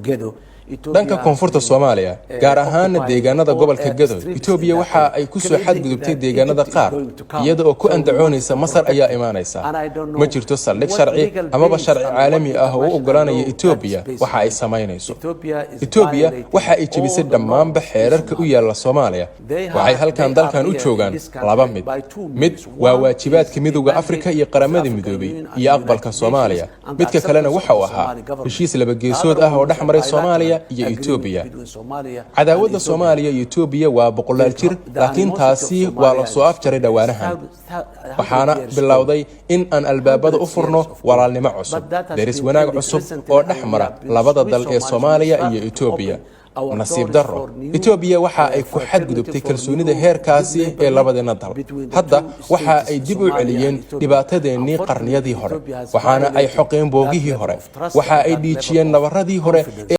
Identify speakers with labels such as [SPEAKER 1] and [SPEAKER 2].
[SPEAKER 1] Gedo.
[SPEAKER 2] Dhanka koonfurta Soomaaliya, gaar ahaana deegaanada gobolka Gedo, Etoobiya waxa ay ku soo xadgudubtay deegaanada qaar, iyada oo ku andacoonaysa Masar ayaa imaanaysa. Ma jirto saldhig sharci amaba sharci caalami ah oo u ogolaanaya Etoobiya waxa ay samaynayso. Etoobiya waxa ay jebisay dhammaanba xeerarka u yaalla Soomaaliya. Waxay halkan dalkan u joogaan laba mid. Mid waa waajibaadka Midowda Afrika iyo Qaramada Midoobay iyo aqbalka Soomaaliya. Midka kalena waxa uu ahaa heshiis labageesood ah oo dhex maray Soomaaliya iyo Etoobiya. Cadaawadda Soomaaliya iyo Etoobiya waa boqolaal jir, laakiin taasi waa la soo afjaray dhowaanahan, waxaana bilowday in aan albaabada u furno walaalnimo cusub, deris wanaag cusub oo dhex mara labada dal ee Soomaaliya iyo Etoobiya. Nasiib darro, Etoobiya waxa ay ku xadgudubtay kalsoonida heerkaasi ee labadeena dal. Hadda waxa ay dib u celiyeen dhibaatadeennii qarniyadii hore, waxaana ay xoqeen boogihii hore, waxa ay dhiijiyeen nabaradii hore ee